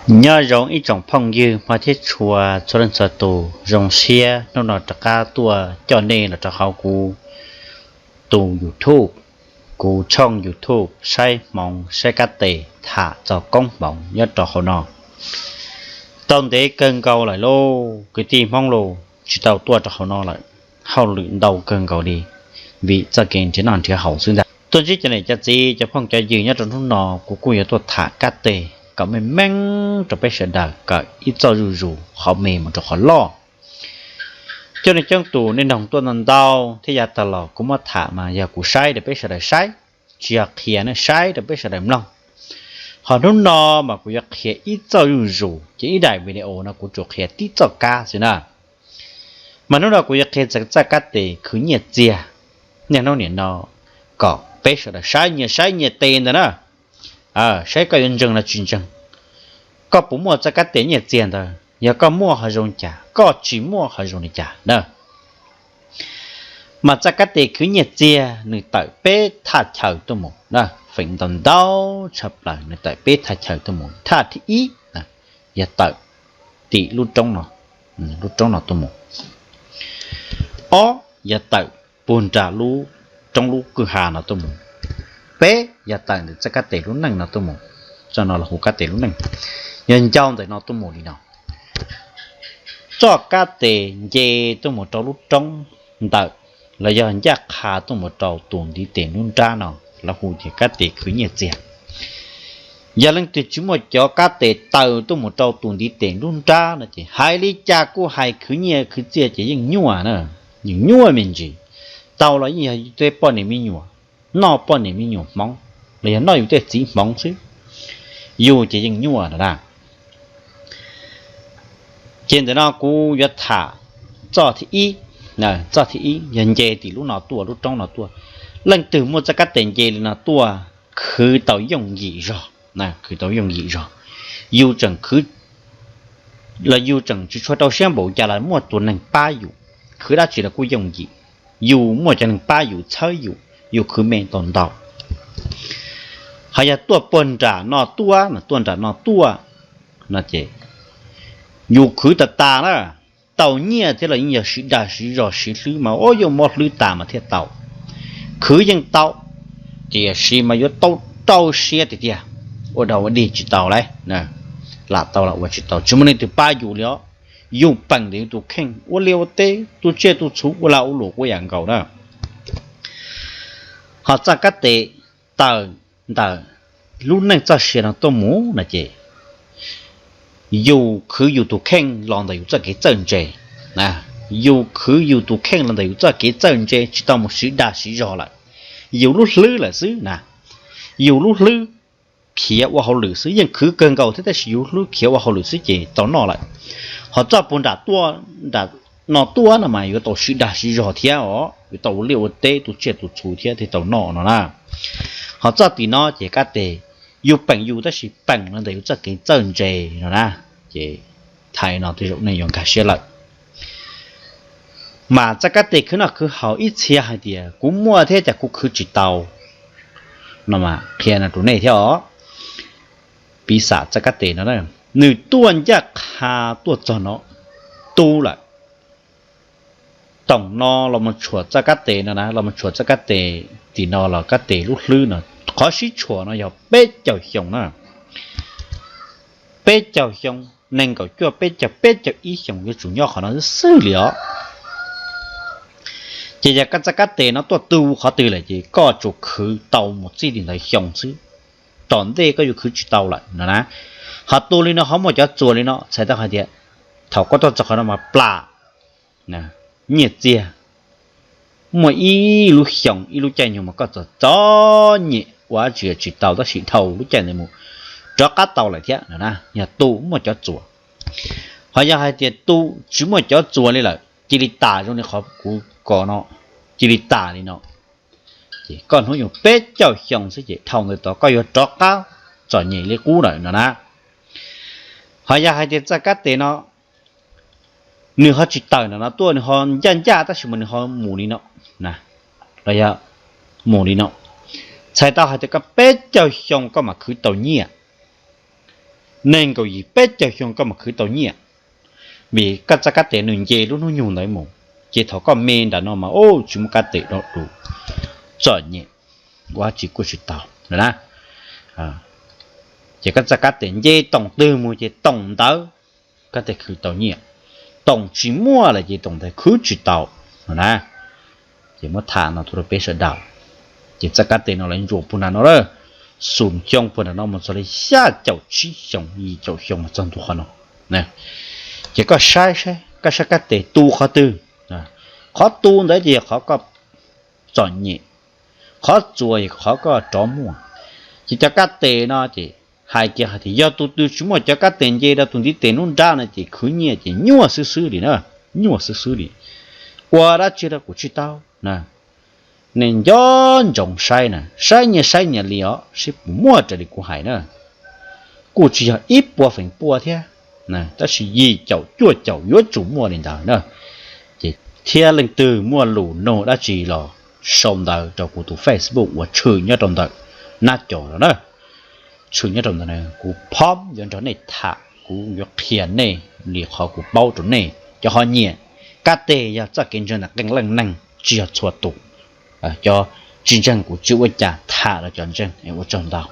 Nyob zoo ib tsoom phooj ywg Hmoob thiab tshua txhua leej txhua tus, zoo siab hnub no rov qab tuaj coj nej los rau hauv kuv tus YouTube, kuv tshooj YouTube saib hmoov saib kab tes tham txog koob hmoov nyob rau hauv no. Tau ntev kawg nkaus lawm lauj kwv tij Hmoob lauj, tsis tau tuaj rau hauv no lawm, hauj lwm ntau kawg nkaus li vim txoj kev nrhiav noj nrhiav haus xwb ntag. Tuaj ntsib cov niam cov txiv cov phooj cov ywg nyob rau hnub no, kuv kuj yuav tuaj tham kab tes kom meej meej rau peb sawv daws kom ib txoj zuj zus qhov me mus rau qhov loj. Coj nej coob tus nej noog tuaj ntau ntau thiab yav tag los kuv muab tham mas yog kuv saib rau peb sawv daws saib, tsis yog qhia ne, saib rau peb sawv daws mloog. Ho hnub no mas kuv yuav qhia ib txoj zuj zus, ces ib daim video no kuv tsuas qhia tib txoj kab xwb na. Mas hnub no kuv yuav qhia txog txoj kab tes khwv nyiaj txiag niaj hnub nim no kom peb sawv daws saib nyias saib nyias tes ntawd na, saib koj yuav ntseeg los tsis ntseeg, koj puas muaj txoj kab tes nyiaj txiag ntawd, yog koj muaj ho zoo li cas, koj tsis muaj ho zoo li cas na. Mas txoj kab tes khwv nyiaj txiag nws tawm peb thaj chaw tuaj mus na, feem ntau ntau tshaj plaws nws tawm peb thaj chaw tuaj mus. Thaj thib ib yog tawm tim lub roob no, lub roob no tuaj mus. Ob yog tawm puag nram lub roob lub kwj ha no tuaj mus. Peb yog tawm ntawm txoj kab tes lub neej no tuaj mus. Txoj no los hu kab tes lub neej, yog ncau ntawm no tuaj mus li no. Txoj kab tes nce tuaj mus rau lub roob ntawm, los yog ncaj qha tuaj mus rau tus ntiv tes lub nrab no, lawv hu tias kab tes khwv nyiaj txiag. Yog leej twg tsis muaj cov kab tes taws tuaj mus rau tus ntiv tes lub nrab no ces hais li cas kuj hais khwv nyiaj khwv txiag ces yeej nyuaj na, yeej nyuaj me ntsis. Tau los yeej yog tej poj niam me nyuam, noj poj niam me nyuam hmoov, los yog noj yus tej txiv hmoov xwb, yus ces yeej nyuaj no na. Ces ntawm no kuv yuav tham txoj thib ib. Txoj thib ib yog nce tim lub no tuaj, lub roob no tuaj. Leej twg muaj txoj kab tes nce li no tuaj, khwv tau yooj yim zog, khwv tau yooj yim zog. Yus tseem khwv los yus tseem tsis tshua rau siab npaum cas los muaj tus neeg pab yus, khwv dab tsi los kuj yooj yim. Yus muaj cov neeg pab yus txhawb yus, yus khwv me tau ntau. Ho yog tuaj puag nram no tuaj, tuaj nram no tuaj no ces yus khwv tas tas na, tau nyiaj thiab los yeej yog siv dag siv zog siv hlwb mas, o, yuav muab hlwb tas mas thiaj tau. Khwv yeej tau, tiam sis mas yuav tau rau siab tiag tiag, ua dog ua dig tsis tau lauj. Lam tau los ua tsis tau, tsis muaj leej twg pab yus li os. Yus peem ntawm yus tus kheej, ua liaj ua teb, tu tsiaj tu txhu, ua lag ua luam ua yam nkaus na. Ho txoj kab tes taws ntawm lub neej txoj sia no tuaj mus no ces yus khwv yus tus kheej los ntawm yus txoj kev txawj ntse. Yus khwv yus tus kheej los ntawm yus txoj kev txawj ntse, tsis tau mus siv dag siv zog lawm. Yus lub hlwb lawm xwb na, yus lub hlwb khiav ua hauj lwm xwb, yeej khwv kawg nkaus thiab tab sis yus lub hlwb khiav ua hauj lwm xwb ces tau noj lawm. Ho txoj puag nram tuaj, nram no tuaj no mas yuav tau siv dag siv zog thiab os, yuav tau ua liaj ua teb tu tsiaj tu txhu thiab thiaj tau noj no na. Ho txoj tim no ces kab tes yus peem yus tab sis peem los ntawm yus txoj kev txawj ntse no na. Ces thaum no tej zaum nej yuav nkag siab lawm. Mas txoj kab tes khwv noj khwv haus ib txhia hais tias kuv muaj thiab cas kuv khwv tsis tau no mas qhia no rau nej thiab os. Piv xam txoj kab tes no, nws tuaj ncaj qha tuaj txog no, tu lawm. Toom no los mus tshuam txoj kab tes no na, los mus tshuam txoj kab tes tim no los kab tes lub hlwb no, qhov sib tshuam no yog peb caug xyoo na. Peb caug xyoo, nees nkaum cuaj, peb caug, peb caug ib xyoos yuav tsum nyob qhov no xwb xwb li os. Ces yog koj txoj kab tes no tuaj tu qhov twg lawm ces koj tsuas khwv tau mus txij li ntawd xyoo xwb, tom ntej koj yuav khwv tsis tau lawm no na. Ho tu li no ho muaj cov txuas li no, txhais tau hais tias thaum koj tuaj txog qhov no mas plam nyiaj txiag, muaj ib lub xyoo ib lub caij nyoog mas koj txom txom nyem ua dab tsi tsis tau, tab sis dhau lub caij ntawd mus rov qab tau lawm thiab no na, yog tu muaj cov txuas. Ho yog hais tias tu tsis muaj cov txuas li lawm, cia li tas zoo li qhov kuv kos no, cia li tas li no, ces koj hnub nyoog peb caug xyoo xwb ces dhau ntawd tod koj yuav rov qab txom nyem li qub lawm no na. Ho yog hais tias txoj kab tes no nws ho tsis tawm ntawm no tuaj, nws ho ncaj ncaj tab sis mas nws ho mus li no, los yog mus li no, txhais tau hais tias koj peb caug xyoo koj mam khwv tau nyiaj. nees nkaum yim peb caug xyoo koj mam khwv tau nyiaj, vim koj txoj kab tes nws nce lub hnub nyoog ntawd mus, ces thaum koj me nram no mas ub tsis muaj kab tes rau tus txom nyem, ua dab tsi kuj tsis tau no na. Ces koj txoj kab tes nce toom twg mus ces toom ntawd koj thiaj khwv tau nyiaj, toom tsis muaj lawm ces toom ntawd khwv tsis tau no na. Ces muab tham no tuaj rau peb sawv daws. Ces txoj kab tes no lawv ntsuas puag nram no lawm, xum xyoo puag nram no mus txog li xya caum tsib xyoo yim caum xyoo mus txog ntua qhov no. Ces koj saib saib koj sab kab tes tu qhov twg. Qhov tu ntawd ces yog qhov koj txom nyem, qhov txuas yog qhov koj rov muaj. Ces cov kab tes no ces hais kiag hais tias yog tus twg tsis muaj cov kab tes nce rau tus ntiv tes nruab nrab no ces khwv nyiaj ces nyuaj xwb xwb li na, nyuaj xwb xwb li. Ua dab tsi rau kuv tsis tau na. Nej nco ntsoov saib na, saib nyias saib nyias li os, seb puas muaj raws li kuv hais na. Kuj tsis yog ib puas feem pua thiab, tab sis yim caum cuaj caum yuav tsum muaj li ntawd na. Ces thiab leej twg muaj lus nug dab tsi los sau ntawv rau kuv tus Facebook uas tshwm nyob rau ntawm nab cov no na. Tshwm nyob rau ntawd, kuv phob yuav nrog nej tham, kuv yuav qhia nej li qhov kuv paub rau nej. Cov ho nyiam kab tes yog txoj kev ntseeg ntawm qee leej neeg, tsis yog txhua tus. Cov tsis ntseeg kuv tsis ua cas tham rau cov ntseeg, ua tsaug ntau.